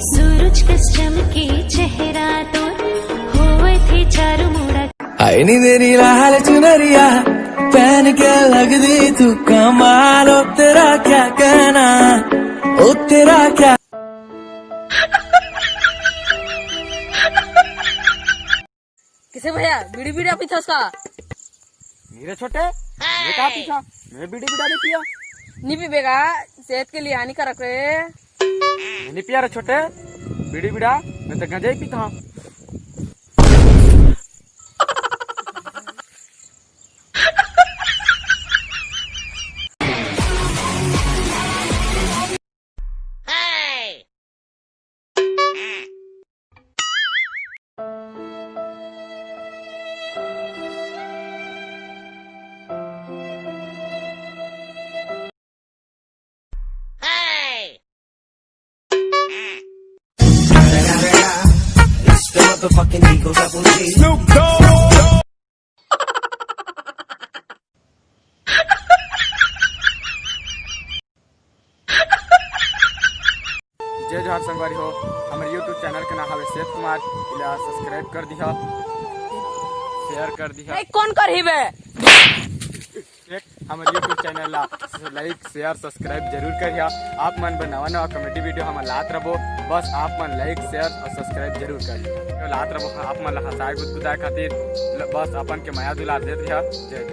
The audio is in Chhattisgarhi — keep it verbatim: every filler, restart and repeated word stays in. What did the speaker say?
सूरज कस चमके चेहरा तोर, होवथे चारू मुड़ा। आईनी तेरी लाल चुनरिया पहन के लगदी तू कमाल, ओ तेरा क्या कहना, ओ तेरा क्या। किसे भैया, बीड़ी बीड़ा पीथस का? नहीं रे छोटे, मैं कहाँ पीथा? मैं बीड़ी बीड़ा नहीं पिया। नहीं पीबे का? सेहत के लिए हानिकारक रे। मैं नहीं पिया रे छोटे, बीड़ी बीड़ा, मैं तो गंजा ही पीथा। जय जोहार संगवारी हो, हमर YouTube चैनल के नाम हवे सेठ कुमार, इला subscribe कर दिहा, share कर दिहा। नहीं, कौन करही बे? देख, हमर YouTube चैनल ला like, share, subscribe जरूर करिहा। आप मन बर नवा नवा comedy video हमन लात रबो, बस आप मन like, share और subscribe जरूर करिहा। लात रबो आप मन ला हंसाए गुदगुदाए खातिर, ल-, बस अपन के मया दुलार देत रहा। जय हिंद।